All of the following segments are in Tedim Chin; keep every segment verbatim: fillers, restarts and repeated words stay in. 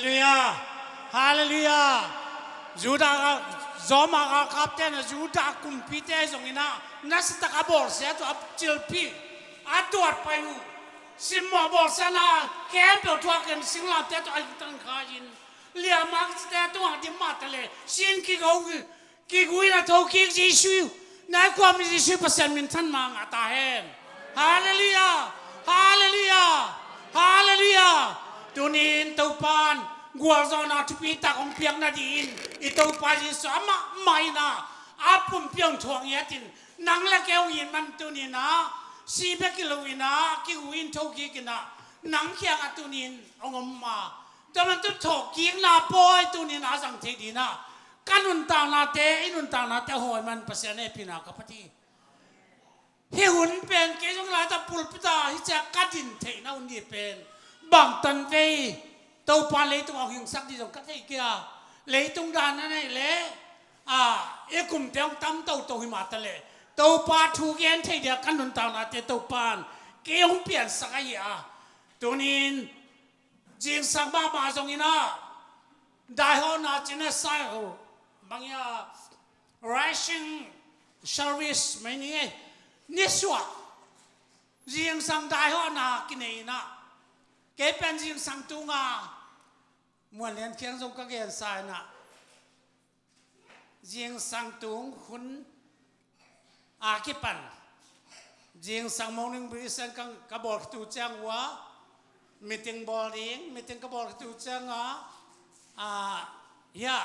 Halleluiah. Halleluiah. Judah, Roma galkapte na Judah kumpite zong in ah, nasatak a bawlsia tawh a cilphih, a tuat pai uh. Simmawh bawlsiatna khempeuh thuak in singlamteh tawh a hingtang kha in, liahmang cite tungah dim mah ta leh, sin kigo, kigui na thokik Jesuh, na i khuami Jesuh Pasian minthanna ngah ta hen. Halleluiah. Halleluiah. Halleluiah. Tunin Topan gualzawhna thupitak hong piak nadingin i Topa Jesuh amah mah in ah, a pumpi hong thuak ngiatin, nang le kei hong it man tunin ah, si bek hi lo in ah, kigui in thokik in ah, nang kiangah tunin hong om a. Tua man tu thawhkikna pawi tunin a zang thei dingin ah, ka nuntaknate, i nuntaknate a hawi man Pasian hehpihna ka phat hi. Hih hun pen kei zong laitak pulpit ah hih ciang ka din theihna hun hi pen, bang tanvei Topa leitung a hong hingsak ding zong ka thei kei a. Leitung dan a neih leh, a, i kumte hong tam toto hi mah ta leh, Topa thu gen thei dia ka nuntaknate Topan kei hong piansak ahi a. Tunin zingsang mahmah zong in ah, daihawhna cih na sai uh, bang hiam, rising service mai ni e, nisuah zingsang daihawhna kinei in ah, kei pen zingsang tunga Muan Lian Khiang zong ka gensa in ah, zingsang tung hun a kipan, zingsang morning briefing ka, ka bawl khit uh ciang uh a, meeting bawl ding, meeting ka bawl khit uh ciang a, a, hiah,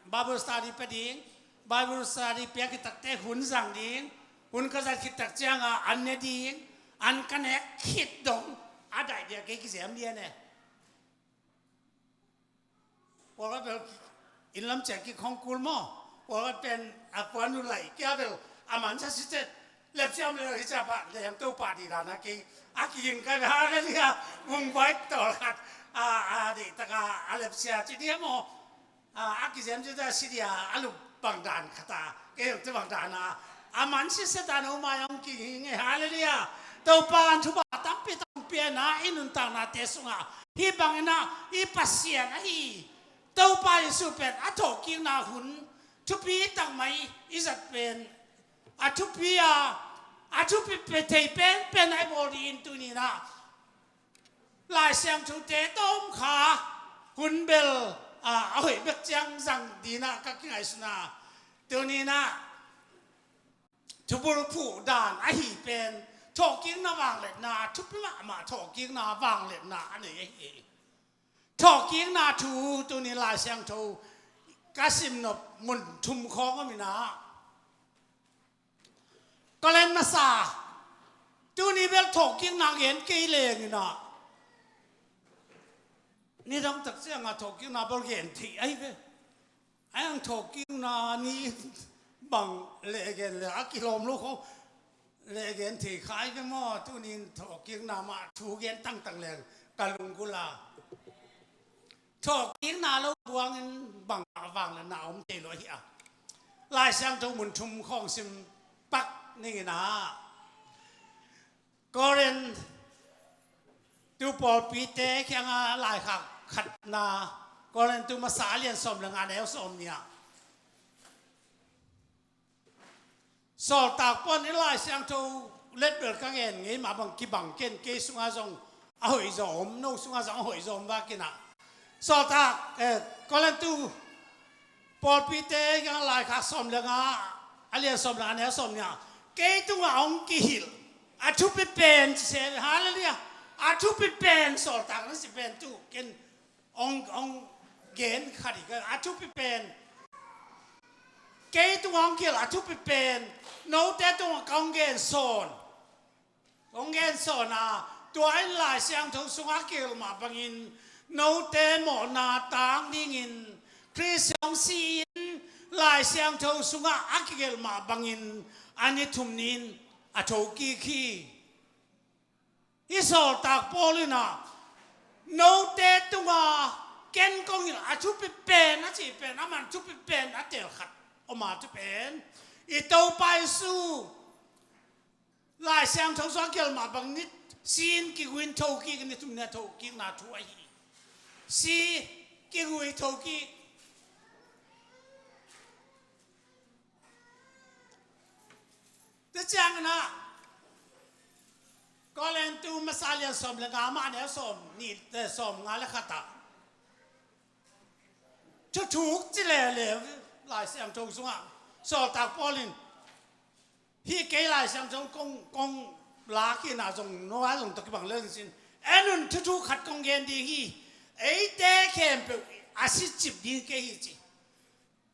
Bible study pia ding, Bible study pia khit takteh hun zang ding, hun ka zat khit tak ciang a an ne ding, an ka nek khit dong a daih dia kei kiziam lian e. Pawlkhat bel inn lam ciang kikhong kul maw? Pawlkhat pen a puan uh laih kia bel a mansa siset, lepsiam le hi ciang pah leng Topa dih dan a kei a kiging kai bel, halleluiah, vung vai tawlkhat a, a deihtak a, a lepsia ci dia maw? A, a kiziam ci dia si dia, a lup bang dan khat a, kei zong ci bang dan a, a man siset a no mai hong kiging e, halleluiah. Topa in thupha tampi tak hong pia in ah, i nuntaknate sungah hih bangin ah i Pasian ahi Topa Jesuh pen a thawhkikna hun thupi tak mai i zat pen, a thupi a, a thupi pe thei penpen a i bawl dingin tunin ah Lai Siangthote tawm kha hun bel, a, a hoih bek ciang zang dingin ah ka kingaihsun a. Tunin ah thubul phuh dan ahi pen, thawhkikna vangliatna, thupi mahmah thawhkikna vangliatna a nei ahi. Thawhkikna thu tuni Lai Siangtho ka simnop mun thum khawng om in ah, Korin masa, tuni bel thawhkikna gen kei leng in ah, nidang tak ciang a thawhkikna bawl gen thei ahi ve. A hang thawhkikna ni bang leh gen le a kilawm lo kho, leh gen thei kha ahi ve maw? Tunin thawhkikna mah thu gen tangtang leng ka lunggulh a. Thawhkikna lo buangin bang a vangliatna om thei lo ahi a. Lai Siangtho mun thum khawng sim pak ning in ah, Korin tu pawlpite kiangah laikhak khatna, Korin tu masa a lian sawm le nga, a neu sawm nih ah, Sawltak Paul in Lai Siangtho letbel ka gen ngei mah bang kibang ken, kei sungah zong a hoih zaw om, no sungah zong a hoih zaw om vak in ah. Sawltak, eh, Korin tu pawlpite kiangah laikhak sawm le nga, a lian sawm le nga, a neu sawm nih ah, kei tungah hong kihilh a thupi pen ci se, halleluiah. A thupi pen, sawltak na ci pen tu ken hong, hong gen kha ding ka, a thupi pen. Kei tungah hong kihilh a thupi pen, note tungah ka hong gen sawn. Hong gen sawn a, tua in Lai Siangtho sungah a kihilh mah bangin, note mawhna tang dingin Khrist hong si-in, Lai Siangtho sungah a kihilh mah bangin a ni thum ni-in a thokik hi. Hih sawltak Paul in ah, note tungah ken kong hilh a thupi pen a cih pen, aman thupi pen a teel khat om a, thupi pen i Topa Jesuh Lai Siangtho sungah a gelh mah bang ni, si-in kigui-in thokik, ni thum ni-a thokikna thu ahi. Si, kigui tho kik. Tua ciangin ah Korintu masa lian sawm le nga, mah neu sawm nih, eh, sawm nga le khat ah, thuthuk ci lele, Lai Siangtho sungah sawltak Paul in, hih kei Lai Siangtho kong, kong lak hi na zong, no a zong tawh kibang lel sin. En un, thuthuk khat kong gen ding hi. Eite khempeuh a sicip ding kei hi ci.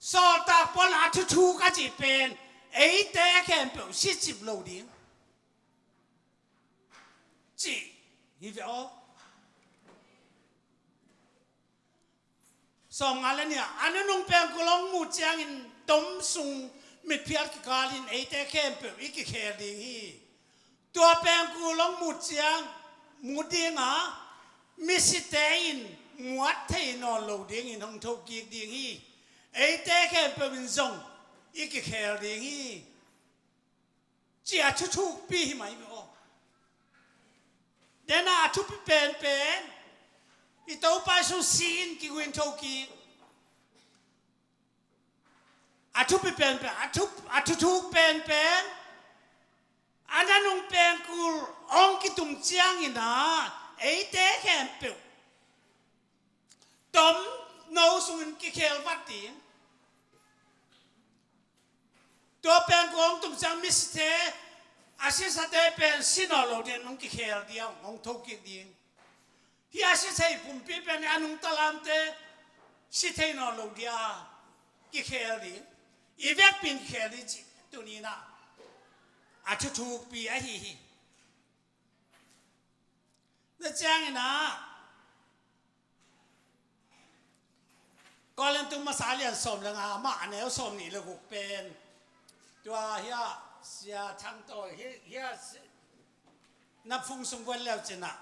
Sawltak Paul a thuthuk a cih pen eite khempeuh sicip lo ding cih hi ve aw. Sawm nga le nih ah, a nunung pengkul hong muh ciangin tom sung mitphial kikalin eite khempeuh i kikhel ding hi. Tua pengkul hong muh ciang, muh ding a, misite in muat thei nawn lo dingin hong thokik ding hi. Eite khempeuh in zong i kikhel ding hi, ci a thuthukpi hi mai maw. Dena a thupi penpen, i Topa Jesu si in kiguin thokik. A thupi penpen, a thu, a thuthuk penpen, a nunung pengkul hong kitum ciangin ah eite khempeuh tomno sungin kikhel vat ding. Tua pengkul hong tum ciang misite, a sisate pen si nawn lo dingin hong kikhel ding, hong thokik ding. Hih a si thei pumpi pen a nungta lamte si thei nawn lo ding a kikhel ding. I vekpi in kikhel ding cih tuni-in ah a thuthukpi ahi hi. Tua ciangin ah Korintu masa lian sawm le nga, mah a neu sawm nih le guk pen, tua hia Sia Thang Tawi, hia, hia si, na phung sung vuan leu cin ah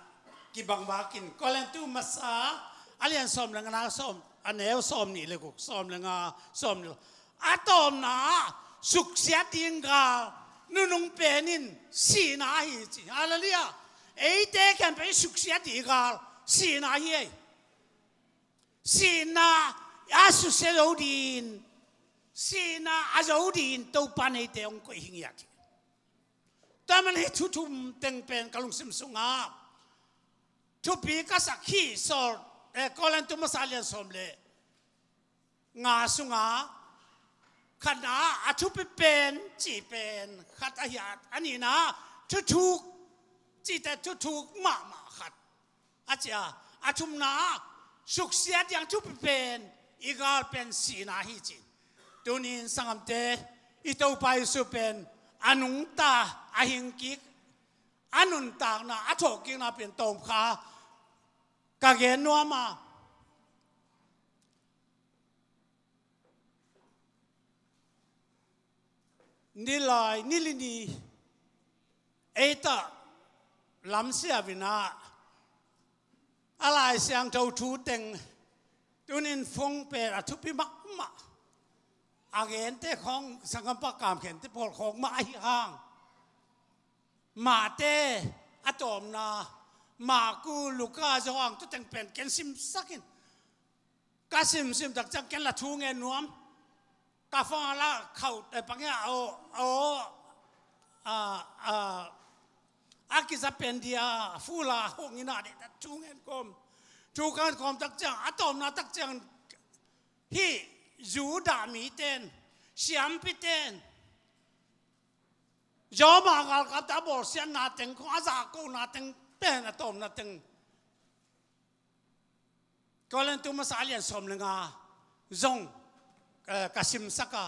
kibang bakin, Korintu masa a lian sawm le nga, sawm, a neu sawm nih le guk, sawm le nga, sawm le, a tawpna ah suksiat ding gal nunung pen in sihna ahi ci. Halleluiah. Eite khempeuh i suksiat ding gal sihna ahi ei. Sihna a susia zo dingin, sihna a zo dingin Topa in eite hong koih hi ngiat hi. Tua man hih thu thum teng pen ka lungsim sungah thupi ka sak hi. Sawl, eh, Korintu masa lian sawm le nga sunga khatna a thupi pen cih pen khat ahi a, a nihna thuthuk cihte thuthuk mahmah khat a ci a, a thumna suksiat ding thupi pen i gal pen sihna hi ci. Tunin sanggamte, i Topa Jesu pen a nungta, a hingkik, a nuntakna, a thawhkikna pen tawmkha ka gen nuam a, nilai, nili ni, eite lamsiam in ah a Lai Siangtho thu teng tunin phung pen a thupi mahmah. A gente khawng, sanggampa Kam Khente pawl khawng mah ahi hang, Mate a tawpna, Marku, Luka, Johan, tu teng pen ken simsak in. Ka simsim tak ciang ken la thu ngen nuam. Ka phone la khauh, eh, pang hia, aw, aw, a, a, a kiza pen dia, fu la hong ina de, ta thu ngen kawm. Thu kan kawm tak ciang, a tawpna tak ciang, hih Judah miten, siampiten, Roma galkapte a bawlsiatna teng khawng, a zahkona teng pen a tawpna teng. Korintu masa a lian sawm le nga zong, eh, ka simsak a,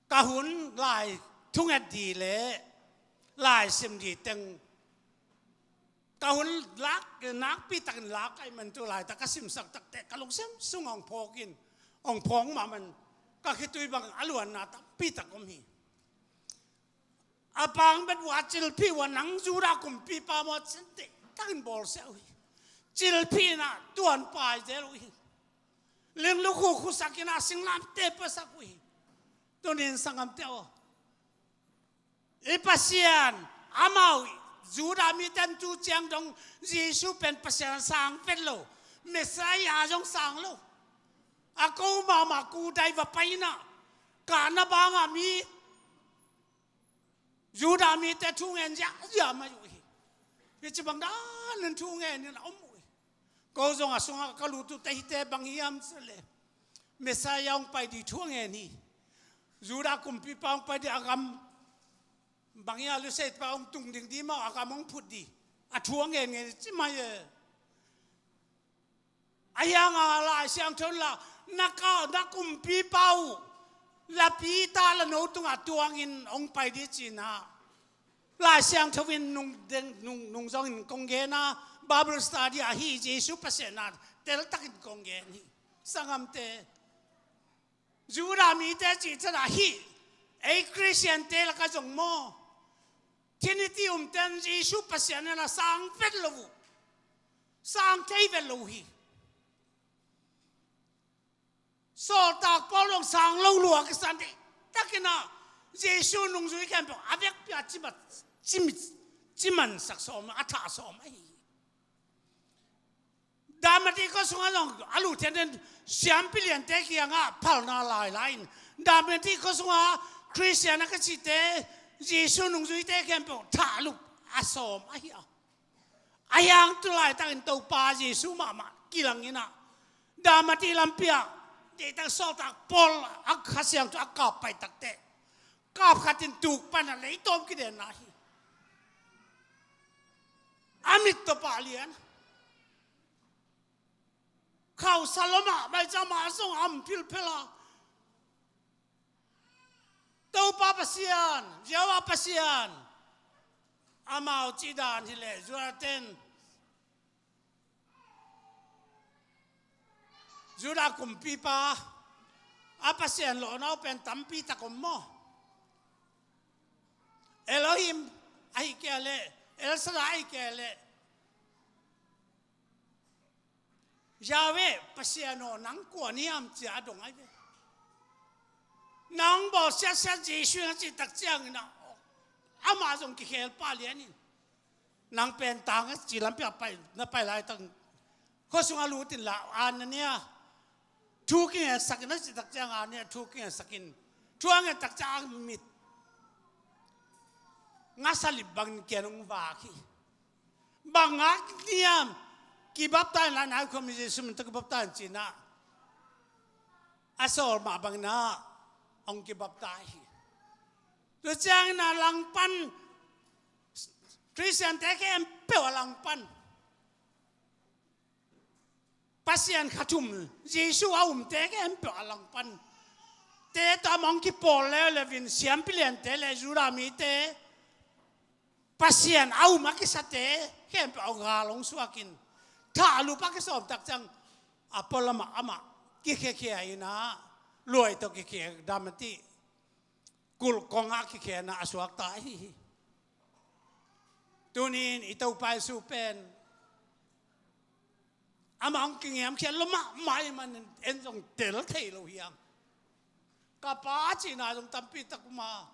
ka hun lai thunget ding le lai sim ding teng ka hun lak, nakpi takin lak ahih man tu laitak ka simsak takteh ka lungsim sung hong phawk in, hong phawk mah man ka khitui bang a luanna tampi tak om hi. A pang bet uh a cilphih uh a, nang Judah kumpipa maw, cin deihtakin bawlsia uh hi. Cilphih in ah tuan pai zel uh hi. Ling lukhu khusak in ah singlamteh puasak uh hi. Tunin sanggamte aw, i Pasian amau Judah mite in tu ciang dong Jesu pen Pasian a sang vet lo, Messiah zong sang lo. A ko mahmah kudai va pai in ah, Kanaan bang ah mi Judah mite thu ngen ziahziah mai uh hi. Hih ci bang dan in thu ngen in a om uh hi. Ko zong a sungah ka lut uh teh hihte bang hiam cih leh Messiah hong pai ding thu a ngen hi. Judah kumpipa hong pai ding, a gam bang hiam, Lusei pa hong tung ding ding maw, a gam hong phut ding, a thu a ngen ngen ci mai e. Ahi hangin Lai Siangtho in la, na ka, na kumpipa uh la pi ta la no tungah tuangin hong pai ding ci-in ah, Lai Siangtho in nung deng, nung, nung zongin kong gen a, Bible study ah hih Jesu Pasian na teltakin kong gen hi. Sanggamte, Judah mite cih ciang ah hih ei Khristiante lakah zong maw, Trinity umte in Jesu Pasian in a sang vet lo uh, sang thei vet lo uh hi. Sawltak Paul zong sang lo lua kisa ding takin ah, Jesu nungzui khempeuh a vekpi-a ciman, ciman, cimansak sawm, a thah sawm ahi hi. Dalmatia khua sungah zong a lut theihna dingin siampi liante kiangah phalna lailai in, Dalmatia khua sungah Khristian a kicite, Jesu nungzuite khempeuh thahlup a sawm ahi a. Ahi hang tu laitakin Topa Jesu mahmah kilang in ah, Dalmatia lampi ah deihtak sawltak Paul a Kha Siangtho a kap pai takteh, kap khat in tuk pan a leitawm kidenna hi. A mit tawh pah lian. Khausa lua mahmah, amah zong a om philphel a. Topa Pasian, Jehovah Pasian, amau cih dan hi leh, Judah ten, Judah kumpipa a Pasian lawhna uh pen tampi tak om maw? Elohim ahi kei leh, El Shaddai ahi kei leh, Yahweh, Pasian aw, nang kua na hiam, ci-a a dong ahi ve. Nang bawlsiatsiat Jesu na cih tak ciangin ah, amah zong kikhel pah lian in, nang pen tang a ci lampi ah pai, na pai laitak, khua sungah lut in la, Anania thu kingensak in a cih tak ciang, Anania thu kingensak in, thu a ngen tak ciang a mit ngasalip bangin kiang hong vak hi. Bang ngak hiam? Kibaptai in la, nai khua mi Jesu min tawh kibaptai in, ci-in ah, a sawl mah bangin ah hong kibaptai hi. Tua ciangin ah langpan, Khristiante khempeuh a langpan, Pasian khat um, Jesu a umte khempeuh a langpan, te tawh amah hong kipawl leuleu in, siampi liante le Judah mite, Pasian a um a kisate khempeuh a gal hong suak in, thahlup a kisawm tak ciang, a pualam ah amah kikhekhia in ah, luai tawh kikhia, Dalmatia kulh kongah kikhenna a suakta ahi hi. Tuni-in i Topa Jesu pen amah hong kingiamkhiat lua mahmah ahih manin en zong tel thei lo hi hang. Ka Pa cihna zong tampi tak om a,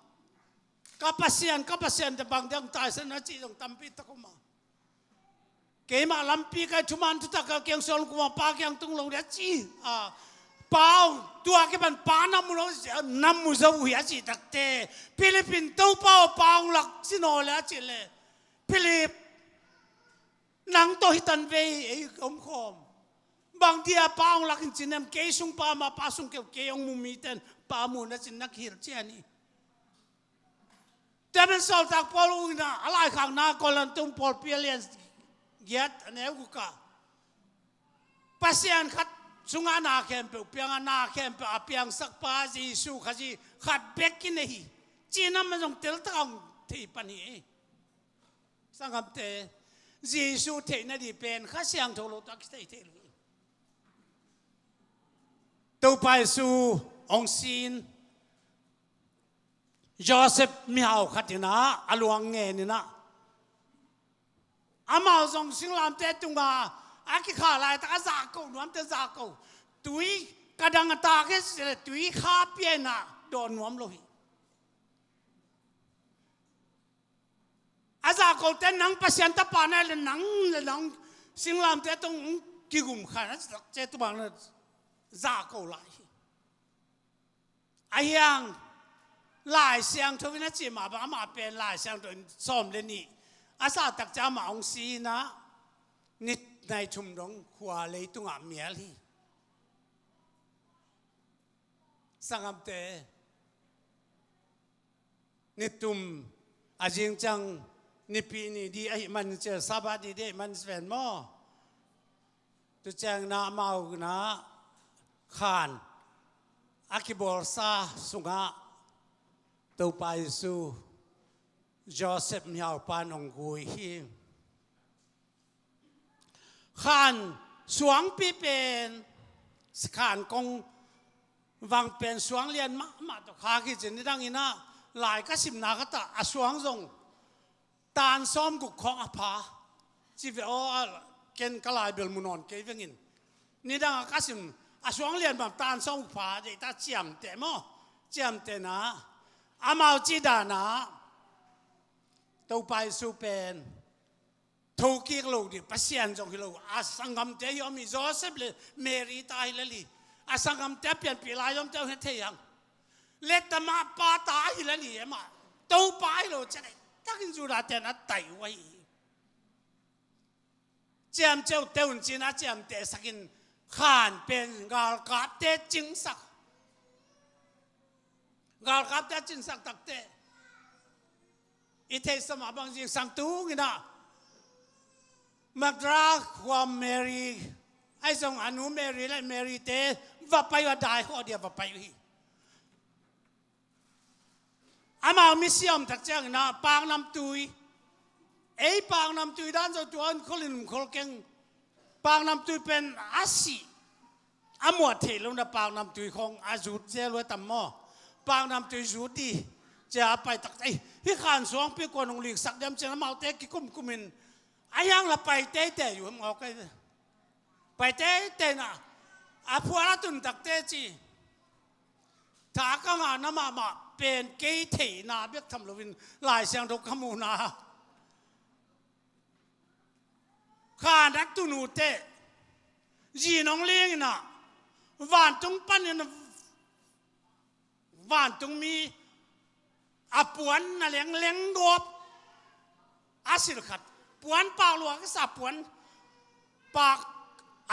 ka Pasian, ka Pasian, teh bang dia hong taisan na cih zong tampi tak om a, keimah lampi ka hi, thuman thutak ka kiang suak lo, kuamah Pa kiang tung lo ding a ci a, Pa aw, tua kipan Pa na mu lo, na mu zo uh hi a cih takteh, Philip in Topa aw, Pa hong lak ci nawn leh a cih leh, Philip, nang tawh hi tan vei, ei om khawm. Bang dia Pa hong lak in ci nem, kei sung Pa mah, Pa sung kei, kei hong mu mite in Pa mu na cin na kihilh cian hi. Tua pen sawltak Paul in a laikhakna Korinth pawlpi a lian giat a neu guk ah, Pasian khat sungah na khempeuh piang a, na khempeuh a piangsak Pa Jesu Khazih khat bek i nei hi, cih na mah zong teltak a hong thei pan hi. Sanggamte, Jesu theihna ding pen Kha Siangtho lo tawh a kithei thei lo hi. Topa Jesu hong si-in, Joseph mihau khat in ah a luang ngen in ah, amau zong singlamteh tungah a kikhah laitak a zahko nuamte zahko, tui ka dang a tak hi a cih leh tui kha pia in ah dawn nuam lo hi. A zahkote nang Pasian tapa na le nang le nang singlamteh tawh kigum kha na, a citak ciang tu bang na zahko lai hi. Ahi hang Lai Siangtho in a cih mah bang, amah pen Lai Siangtho in sawm le nih a zahtak ciang amah hong si in ah, ni nai thum dong khua leitungah mial hi. Sanggamte, ni thum a zing ciang Nipi ni ding ahih man ciang, Sabbath ni ding ahih man ven maw? Tu ciang in ah amau in ah khan a kibawlsa sungah Topa Jesu Joseph miau pan hong gui hi. Khan suangpi pen, khan kong vang pen suang lian mahmah tawh khak hi ci. Nidang in ah lai ka simna khat ah a suang zong tan sawmguk khawng a pha ci ve aw, a ken ka lai bel mu nawn kei veng in. Nidang a ka sim a suang lian bang tan sawmguk pha, deihtak ciamteh maw? Ciamteh in ah amau cih dan ah Topa Jesu pen thokik lo ding Pasian zong hi lo, a sanggamte hi om hi, Joseph le Mary ta hi lel hi. A sanggamte a pianpih lai omte uh hi thei hang. Leh amah pa ta hi lel hi, amah Topa hi lo ci a, deihtakin Judah ten a tai uh ahi hi. Ciamteh uh teh un ci in a ciamtehsak in, khan pen galkapte cingsak. Galkapte a cingsak takteh i theihsa mah bang zingsang tung in ah Magdala khua Mary, ahi zong a nu Mary le Mary te va pai uh a, dai khawh ding a va pai uh hi. Amau misi a om tak ciang in ah paknamtui, ei paknamtui dan zo tua in khol in khol keng, paknamtui pen a sih a muat theih lo na paknamtui khawng a zut zel uh a tam maw? Paknamtui zut ding ci a pai tak, ei, hih khan suangpi kua in hong liksak diam ci in amaute kikumkum in, ahi hang la pai teitei uh, hong awk ei ve. Pai teitei in ah a phual a tun takteh ci, tha ka ngahna mahmah pen kei theihna bek tham loin Lai Siangtho ka muhna khan a tun uh teh, zin hong ling in ah vantung panin vantungmi a puan a leng, lenggawp a sil khat, puan pak lua ka sa, puan pak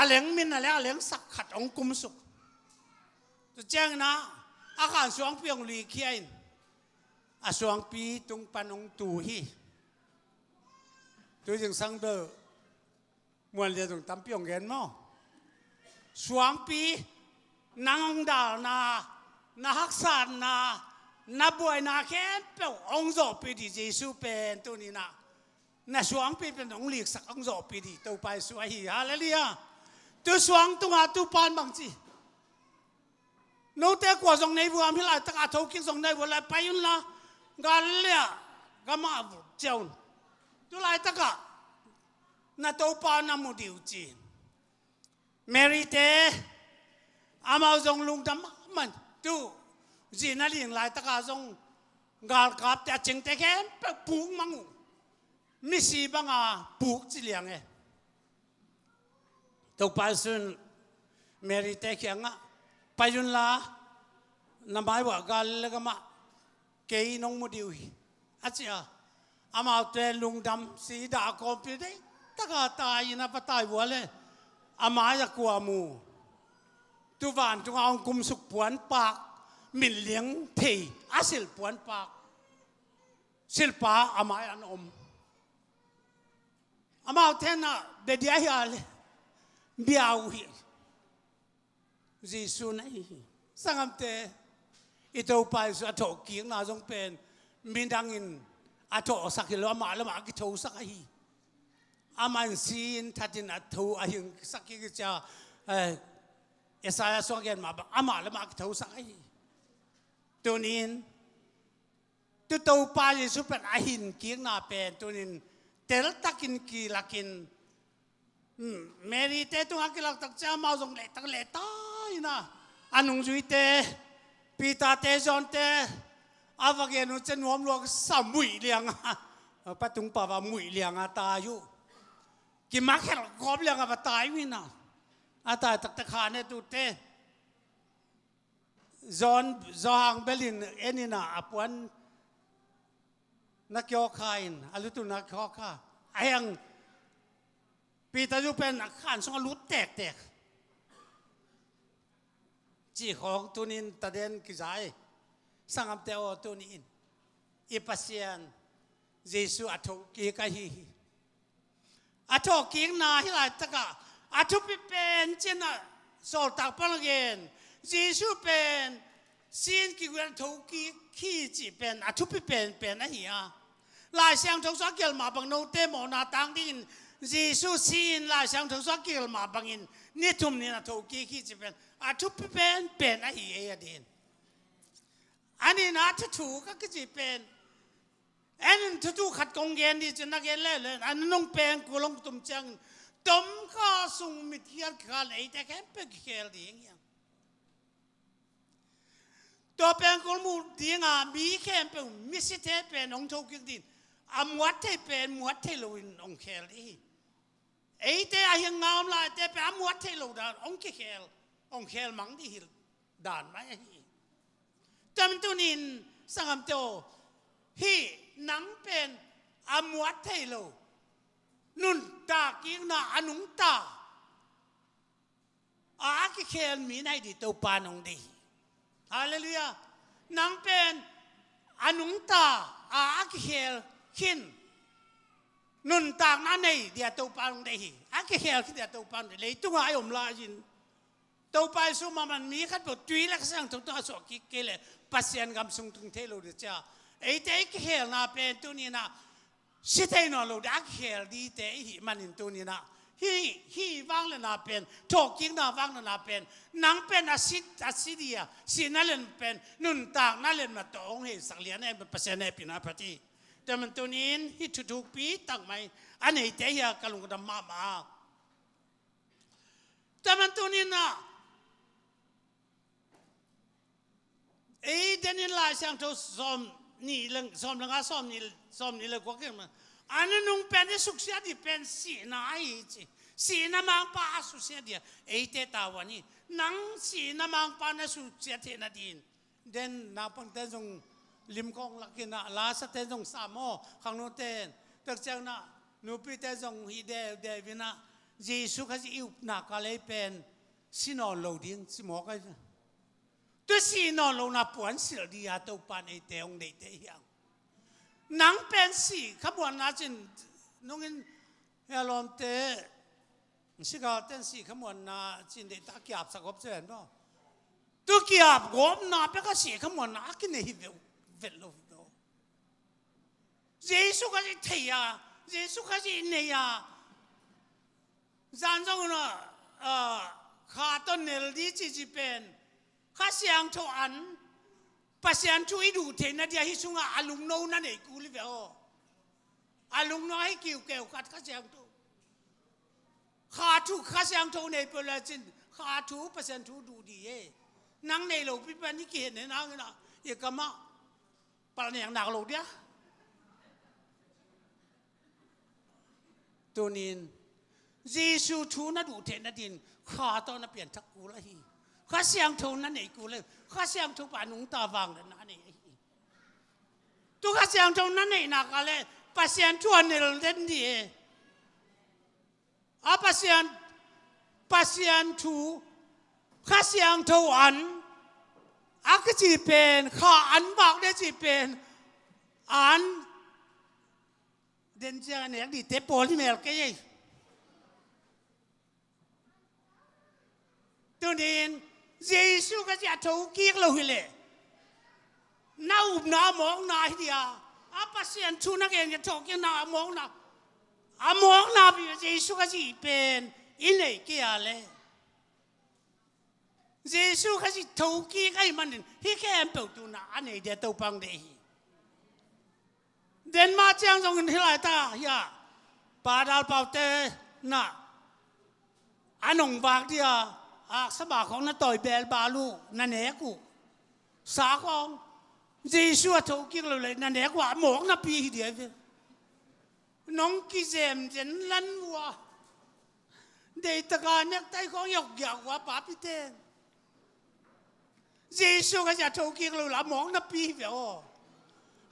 a leng min a leng, a lengsak khat hong kumsuk. Tu ciang in ah a khan suangpi hong likhia in a suangpi tung pan hong tu hi. Tu zingsang bel muan lian zong tampi hong gen maw? Suangpi, nang hong dalna, na haksatna, na buaina khempeuh hong zawhpih ding Jesu pen tuni in ah na suangpi pen hong liksak, hong zawhpih ding Topa Jesu ahi. Halleluiah. Tu suang tungah tu pan bang ci, note kua zong nei vuam, hih laitak a thokik zong nei vuam, lai pai unla, Galilee gamah vut cia un. Tu laitakah na Topa na mu ding uh ci. Mary te amau zong lungdam mahmah in, tu zin a ling laitakah zong galkapte a cingte khempeuh puk mang uh. Misi banga puk ci liang e. Topa Jesu in Mary te kiangah, pai unla, na mai uah Galilee gamah kei nong mu ding uh hi, a ci a. Amaute lungdam, si dah a kawmpi deihtaka tai in a va tai vua le, a mai a kua mu? Tu vantungah hong kumsuk puanpak, min liang thei a sil puanpak, silpa a mai an om. Amaute in ah bia dia hia le, bia uh hi. Jesu na hi hi. Sanggamte, i Topa Jesu a thawhkikna zong pen midang in a thawhsak hi lo, amah le amah a kithosak ahi. Amah in si in that in a tho a hingsak kik hi cia, eh, Isaiah sung a gen mah bang, amah le amah a kithosak ahi. Tuni in tu Topa Jesu pen a hinkikna pen tuni in teltakin kilakin, hmm, Mary te tungah kilaktak ciang amau zong lehtak lehta in ah, a nungzuite, Peter te, John te, a va gen uh ciang nuam lua ka sa, muih liang a, Patung pa va muih lianga tai uh. Kimakhelh kawp lianga va tai uh ina. A tai taktak kha ne tute. Zon, Zohang belin enina a puan na kiawkha in, a lutun na kiawkha. A hiang Peter zu pen a khan sung a lut tektek. Cih khawng tunin taden kizai. Sangamte aw tunin. I Pasian Jesu a thokik ahi hi. A thawhkikna hi laitakah a thupi pen cina sawltak pan a gen. Jesuh pen sin kigual thokik hi cih pen a thupi penpen ahi a. Lai Siangtho sua kilmah bang note mawhna tang dingin Jesuh sin Lai Siangtho sua kilmah bangin ni thum nin a thokik hi cih pen a thupi penpen ahi ei a din. A nina thuthu ka kici pen En in thutu khat kong gen dih cin na gen lele a nunung pengkul hong tum ciangin tomkha sung mit hial kikhal eite khempeuh kikhel ding hiang. Tua pengkul muh dinga mi khempeuh misite pen hong thokik din a muat thei pen muat thei loin hong khel dih hi. Eite a hiang ngam laite pen a muat thei lo dan hong kikhel hong khel mang dih hi dan mai ahi. Tua man tunin sangamte aw, hih nang pen a muat thei lo nuntak kikna a nungta a a kikhel mi nai dih Topa nong dih hi. Halleluiah. Nang pen a nungta a a kikhel khin nuntakna nei dia Topa nong dih hi. A kikhel khin dia Topa nong dih. Leitunga a om lai in Topa Jesu maman mi khat peuh tui le Kha Siangtho tungah suah kik kei leh Pasian gam sung tung thei lo dih cia. Eite i kikhelna pen tuninah si thei nawn lo dih a kikhel dihte i hih manin tuninah hih, hih vangliatna pen, thawhkikna vangliatna pen, nang pen a si, a si dih a, sihna lian pen nuntakna lian mah tawh hong heisak lian e, Pasian hehpihna phat hi. Tua man tunin hih thuthukpi takmai a neite hi a ka lungdam mahmah. Tua man tuninah ei denin Lai Siangtho sawm nih leng, sawm leng a sawm nih, sawm nih le kua keng a nunung pen i suksiat dih pen sihna ahi ci. Sihna mangpa a suksiat dih a eite tavuan hi. Nang sihna mangpa na suksiat theihna din den naupangte zong limkhawng lakinah lasate zong sam aw khangnote tek ciangnah nupite zong hih deuh deuh inah Jesu Khazih i upna ka lei pen si nawn lo ding si mawk ahi. Tua si nawn lo na puan silh dih a Topa neite hong deihte hiang. Nang pen si khamuanna cin nungin hia lawmte Sikalte in si khamuanna cin deihta kiapsak gawp cia hen maw? Tu kiap gawpna pek a si khamuanna a kinei hi veuh vet lo hi maw? Jesu Khazih thei a, Jesu Khazih nei a, zan zong na kha tawh nel di cici pen Kha Siangtho an Pasian thu i duh theihna dia hi sungah a lungno na nei kul hi ve aw. A lungno ahi kiukeu khat Kha Siangtho. Kha thu Kha Siangtho nei peuh le cin Kha thu Pasian thu duh dih e. Nang nei lo pipan i kihen hen hangin ah i kamah palnek nak lo dia. Tunin Jesu thu na duh theihna din Kha tawh na pianthak kul ahi. Kha Siangtho na nei kul ahi. Kha Siangtho pa nungta vang na nei ahi. Tu Kha Siangtho na neihna ka le Pasian thu a nel den dih e. A Pasian, Pasian thu Kha Siangtho an a kici pen Kha an vak deh ci pen an den ciang a nek dihte pawl hi mel kei ei. Tunin Jesu Khazih a thokik lo hileh na upna a mawkna hi dia a Pasian thu na gen kei thokikna a mawkna a mawkna pi Jesu Khazih pen i neih kei a le Jesu Khazih thokik ahi manin hih khempeuh tuna a nei dia Topa hong deih hi. Denmark ciang zongin hi laita hi a pa dalpaute na a nong vak dia aksa ba khawng na tawi bel bal uh na nek uh sa khawng Jesu a thokik lo le na nek uh a mawkna pi hi dia ve. Nong kizem zen lan vua. Deitaka nektai khong yok giak vua papi ten. Jesu Khazih a thokik lo la a mawk napi hi ve aw.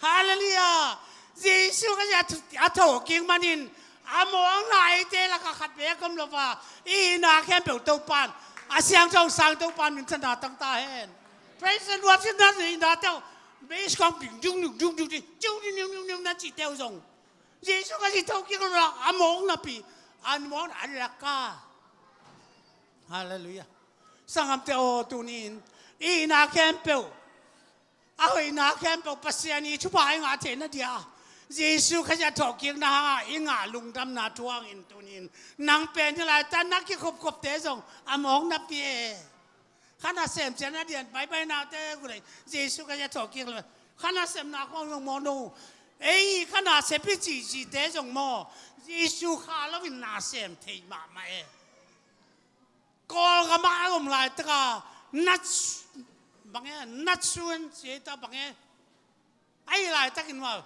Halleluiah. Jesu Khazih a th-, a thokik manin a mawkna eite laka khat bek om lo va, i hihna khempeuh Topan, a siangtho sang Topan minthanna tang ta hen. Praise and worship na hihna teuh, bass khong ping dung dung dung dung dung dung dung dung dung na cih teuh zong Jesu Khazih thokik lo la a mawk napi, a mawk a laka. Halleluiah. Sanggamte aw, tuni-in i hihna khempeuh, a hoihna khempeuh Pasian i thupha i ngah theihna dia Jesu Khazih a thokikna hanga i ngah lungdamna thu hangin tuni-in nang pen hi laitak na kikhopkhopte zong a mawk napi e. Kha nasem ciang a dian baibainaute gulei Jesu Khazih a thokik lo. Kha nasemna khong zong mawk no. Ei kha nasem pi cihcihte zong maw, Jesu kha loin nasem thei mahmah e. Kawlgam ah a om laitaka nat, bang e, nat suan ci ta bang e. Ahi laitakin maw,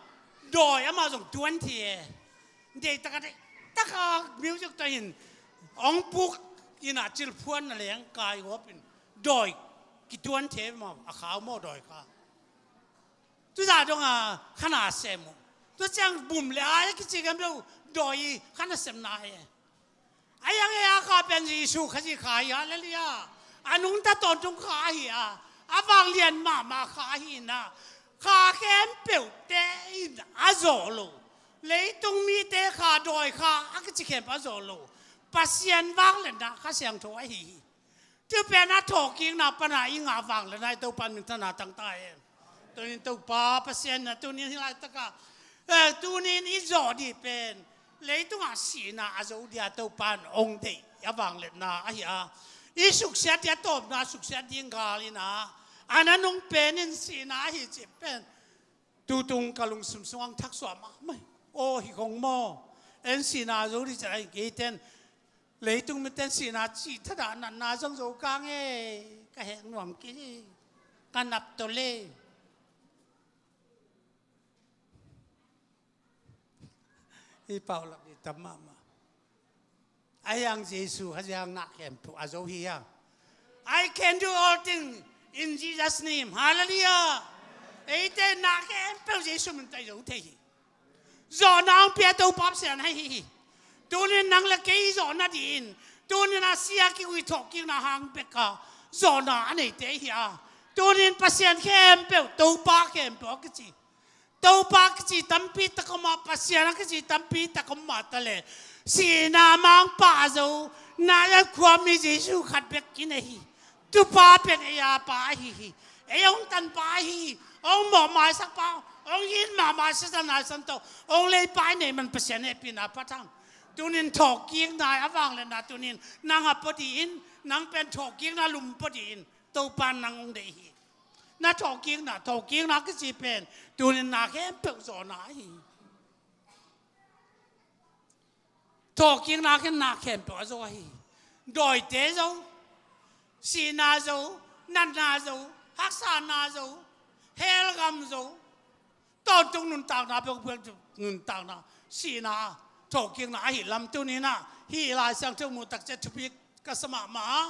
dawi amah zong tuan thei e. Deitaka, deitaka music tawh in hong puk in a cilphuan na leng kai huapin dawi kituan thei maw, a khau maw dawi kha. Tuzah donga kha nasem uh. Tua ciang bum le ai a kici kan beuh dawi i kha nasemna e. A yang e a kha pen Jesu Khazih kha hi, halleluiah. A nungta tawntung kha ahi a, a vanglian mahmah kha ahi na. Kha khempeuhte in a zawh lo, leitung mite kha, dawi kha a kici khempeuh a zawh lo, Pasian vangliatna Kha Siangtho ahi hi. Tua pen a thawhkikna pana i ngah vang le nai Topa minthanna tangta hen. Tunin Topa Pasian na tunin hih laitaka, eh, tunin i zawh dih pen leitungah sihna a zo dia Topa in hong deih a vangliatna ahi a, i suksiat dia tawpna suksiat ding gal in a, a nanung penin sihna ahi cih pen tutung ka lungsim sungah thaksuah mahmah hi. Aw, hi khong maw, en sihna a zo dih cih ahi kei ten. Leitung miten sihna cih thadah natna zong zo kang e, ka heh nuam kei hi, ka nap tawh le. Hi paulap hi tam mahmah. A hiang Jesu Khazih hang na khempeuh a zo hi hang. I can do all things in Jesus' name. Hallelujah. Eite na khempeuh Jesu min tawh i zo thei hi. Zawhna hong pia Topa Pasian ahi hi. Tunin nang le kei zawhna dih in, tunin a sia kigui thawhkikna hang beka zawhna a neite ahi a, tunin Pasian khempeuh, Topa khempeuh a kici, Topa kici tampi tak om a, Pasian a kici tampi tak om mah ta le, sihna mangpa a zo Nazareth khuami Jesu khat bek i nei hi. Tupa pen ei a pa ahi hi. Ei hong tanpa ahi hi. Hong mawh maisakpa, hong it mahmah Satan lai santo, hong leipa i neih man Pasian hehpihna phat hang. Tunin thawhkikna a vangliatna tunin nang a pua dih in, nang pen thawhkikna lum pua dih in, Topa nang hong deih hi. Na thawhkikna, thawhkikna kici pen tunin na khempeuh zawhna ahi hi. Thawhkikna khen na khempeuh a zo ahi hi. Dawite zo, sihna zo, natna zo, haksatna zo, hell gam zo, tawntung nuntakna, peuhpeuh nuntakna, sihna, thawhkikna ahi lam tuninah hih Lai Siangtho muh takciang thupi ka sa mahmah a,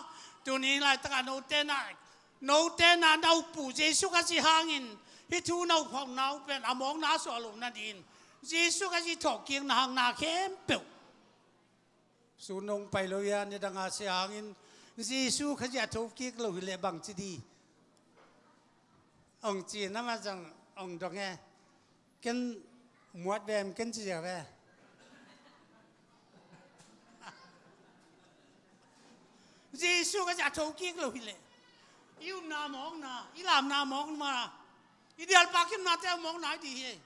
tuni laitakah note na, note na na uppu Jesu Khazih hangin hih thu na upkhopna uh pen a mawkna a suah loh nadingin Jesu Khazih thawhkikna hang na khempeuh. Sun hong pai lo hia, nidanga sia hangin Jesu Khazih a thokik lo hileh bangci di hong ci na ma zang hong dong e. Ken muat vem ken ci zia ve. Jesu Khazih a thokik lo hileh i upna mawkna, i lamna mawkna, i dialpa kimnate a mawkna i di hi.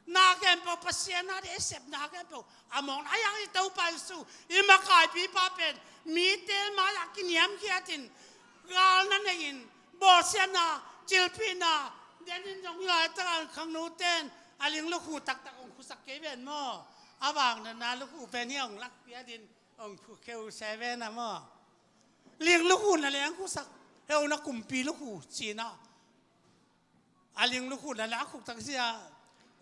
Na khempeuh Pasian a dih, i sepna khempeuh a mawkna. A hiang i Topa Jesu, i makaipipa pen mite mai-ah kiniamkhiatin, galna nei-in, bawlsiatna, cilphihna, denin zong hi laitaka khangnoten a ling lukhu taktak hong khusak kei ven maw? A vangliatna lukhu pen hi hong lakpiatin hong khukheu se ven a maw? Ling lukhu na leng khusak, heuna kumpi lukhu cina. A ling lukhu na leng a khuktak sia,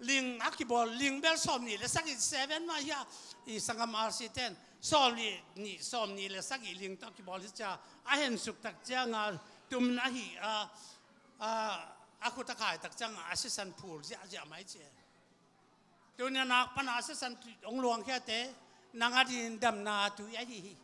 ling a kibawl, ling bel sawmnih le sagih, seven mah hi a, i sanggam R C ten sawmnih, nih, sawmnih le sagih ling tawh a kibawl hi cia, a hensuk tak cianga tum na hi a, a, a khut a khai tak cianga a sisan phul ziahziah mai ci e. Tuni a nak pana a sisan hong luangkhiate, nang a ding damna tui ahi hi.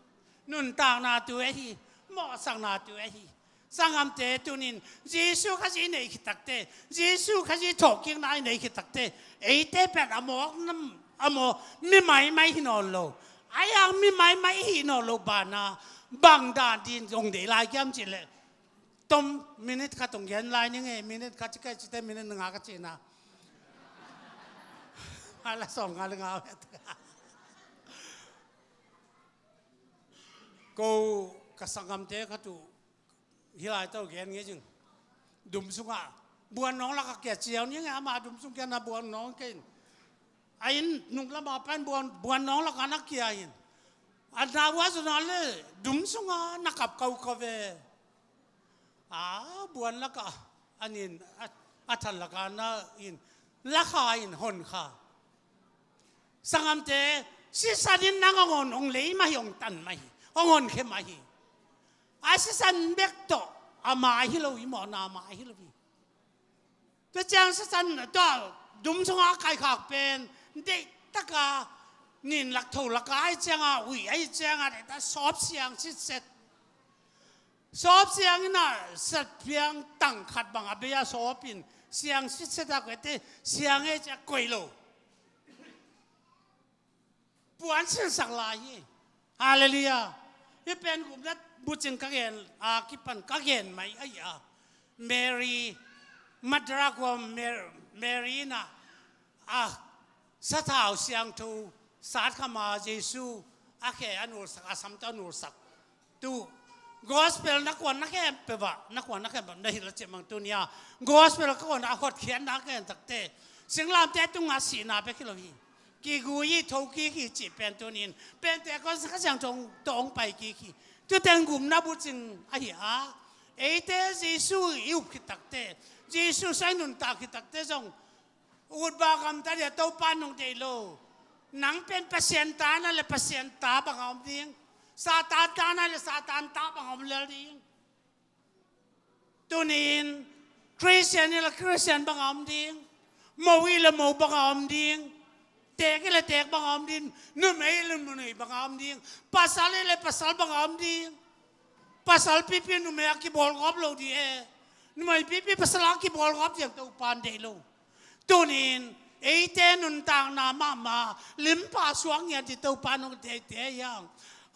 Nuntakna tui ahi hi. Mawhsakna tui ahi hi. Sanggamte tunin Jesu Khazih i neih khit takte, Jesu Khazih thawhkikna i neih khit takte, eite pen a mawk nam, a mawk mi maimai hi nawn lo. A yang mi maimai hi nawn lo banah bang dan din hong deih lai hiam cih leh, tom minute khat hong gen lai ning e, minute khat ci kei cite minute nga ka cihna. Ai la sawm nga le nga. Ko ka sanggamte khat uh hih lai tawh gen ngei zing. Dum sungah buan nawng lakah kia ciau ning e, amah dum sung kiana buan nawng kei in. A inn nung lamah pan buan, buan nawng lakah na kia in. A na ua zona le dum sungah na kap kau kau ve. A buan lakah a nin, a, a than lakah na in, lakha in hon kha. Sanggamte, sisan in nang a ngon hong lei mah hi, hong tan mah hi, hong honkhia mah hi. A sisan bek tawh a mai hi lo hi, mawhna a mai hi lo hi. Tua ciang sisan tua dum sungah a kaikhak pen deihtaka nin lak tho laka ahi cianga, ui ahi cianga, deihta sawp siang sitset. Sawp siang inah satpiang tang khat bang a bei a sawp in siang sitset a koih te, siang e cia koih lo. Puan sinsak lai hi. Halleluiah. Hih pen gupna bucing ka gen a kipan ka gen mai ahi a, Mary, Magdala khua Mar-, Mary inah a sathau siangtho sat khama Jesu a khe a nulsak, a sam tawh a nulsak. Tu gospel na kuan na khempeuh ah, na kuan na khempeuh na hilh a cih mang tunia gospel ka kuan a hotkhiatna ka gen takte, singlamteh tungah sihna bek hi lo hi. Kigui hi, thokik hi cih pen tunin Pentecost Kha Siangtho tawh hong pai kik hi. Tuten gupna bucing ahi a, eite Jesu i up khit takte, Jesu sung i nuntak khit takte zong ut bak gamta dia Topa nong deih lo. Nang pen Pasian ta na le Pasian ta bang a om ding. Satan ta na le Satan ta bang a om lel ding. Tunin Christian i le Christian bang a om ding. Mo i le mo bang a om ding. Teek i le teek bang a om ding. Numei i le numei bang a om ding. Pasal i le pasal bang a om ding. Pasal pipi numei a kibawlgawp lo ding e. Numei pipi pasal a kibawlgawp ding Topa in deih lo. Tunin eite nuntakna mahmah limpa suak ngiat ding Topa nong deihte hiang.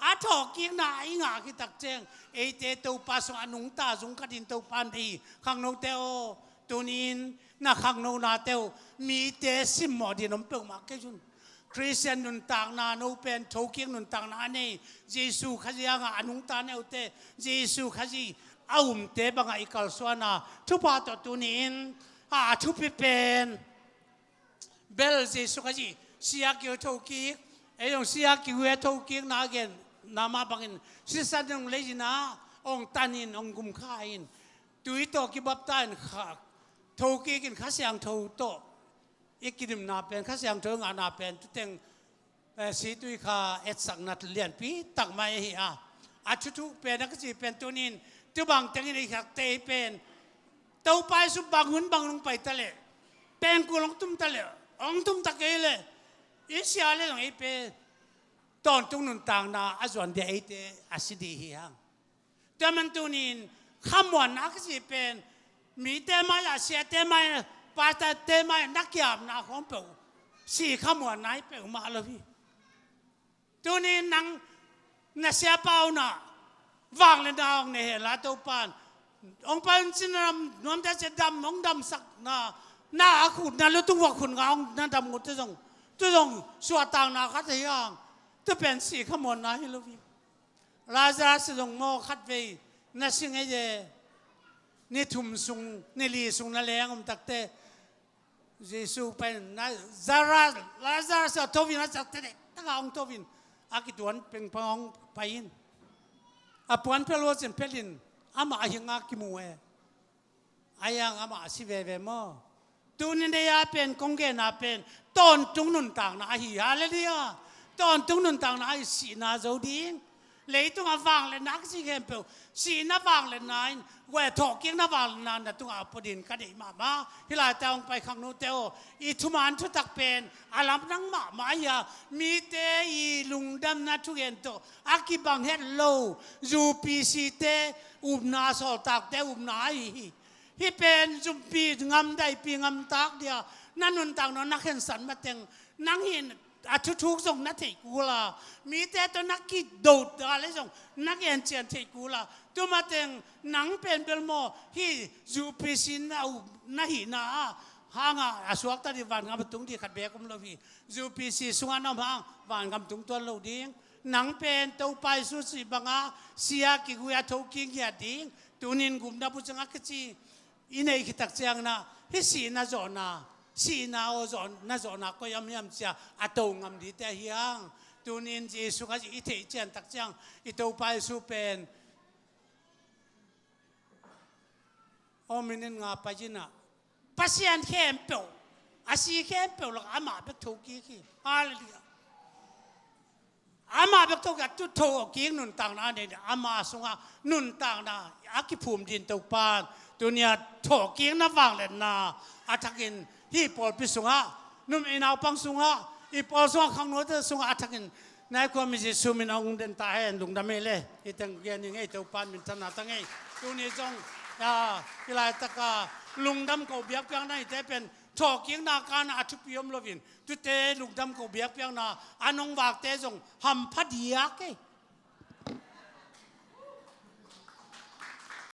A thawhkikna i ngah khit takciang eite Topa sungah a nungta zung khat in Topa in deih hi. Khangnote aw, tunin na khangnonate uh mite simmawh ding om peuhmah kei un. Christian nuntakna no pen thokik nuntakna a nei, Jesu Khazih hangah a nungta neute, Jesu Khazih a umte bangah i kalsuana thupha tawh tunin a, a thupi pen bel Jesu Khazih si a kiu thokik, ei zong si a kiu e thokikna a gen na mah bangin sisan hong lei in a, hong tan in, hong gumkha in, tui tawh kibapta in kha, thokik in Kha Siangtho tawh i kidimna pen, Kha Siangtho i ngahna pen, tuteng, eh, situi kha etsakna lianpi tak mai ahi a. A thuthu pen a ka ci pen tunin, tubang tengin ei khakte ei pen Topa Jesu bang hun bang nong pai ta leh, pengkul hong tum ta leh, hong tum ta kei leh, i sia leh zong ei pen tawntung nuntakna a zuan dia eite a si ding hi hang. Tua man tunin khamuanna ka cih pen mite mai-ah, siate mai-ah, pastorte mai-ah na kiamna khawng peuh si khamuanna hi peuhmah lo hi. Tunin nang na siapa un ah vangliatna hong nei hen la, Topa in hong pai un cin, na dam nuamte ciang dam, hong damsakna, na a khut, na lutung vok khut ngah hong na dam ngute zong, tu zong suahtakna khat hi hang. Tu pen si khamuanna hi lo hi. Lazarus zong maw khatvei na si ngei e. Ni thum sung, ni li sung na leng om takte Jesu pai na Zara-, Lazarus a tho in a cakte dek taka hong tho in a kituan pengpang hong pai in. A puan phel uh a cin phel in amah a hing a kimu e. A yang amah a si veve maw? Tuni nei a pen kong genna pen tawntung nuntakna ahi. Halleluiah. Tawntung nuntakna ahi, sihna zo ding. Leitung a vangliatna a kici khempeuh, sihna vangliatna in, guai thawhkikna vangliatna na tungah a pua dingin ka deih mahmah. Hih laitakin hong pai khangnote aw, i thuman thutak pen a lamdang mahmah ahi a, mite i lungdamna thugen tawh a kibang het lo, U P C te upna, sawltakte upna ahi hi. Hih pen zumpi ngam, daipi ngam tak dia na nuntakna na khensat mateng, nang hi a thuthuk zong na theih kul a, mite tawh na kidot a le zong na gencian theih kul a, tu mateng nang pen bel maw hih U P C na up na hihna a hangah a suakta ding, vangam a tung ding khat beek om lo hi. U P C sungah na om hang vangam tung tuan lo ding. Nang pen Topa Jesu sih banga sia kigui a thokik ngiat ding. Tunin gupna bu ciang a kici i neih khit tak ciangin ah, hih sihna zawhna, sihna aw zawh, na zawhna koi a om hiam ci-a a to ngam dingte ahi hang. Tunin Jesu Khazih i theih cian tak ciang, i Topa Jesu pen aw, minute nga pai-in ah, Pasian khempeuh, a si khempeuh lakah amah bek thokik hi. Halleluiah. Amah bek thokik, a tu thokik nuntakna a nei, ama sungah nuntakna a kiphum dingin Topa'n tuni-a thawhkikna vangliatna a thakin hih pawlpi sungah, numei naupang sungah, i pawl sungah, khangnote sungah a thakin, nai khuami Jesu min a hong den ta hen. Lungdam ei le. Hih teng gen ning ei, Topa'n minthanna tang ei. Tuni zong, a, hih laitaka lungdam ko biakpiakna hihte pen thawhkikna kana a thupi om loin, tute lungdam ko biakpiakna a nong vakte zong hampha diak ei.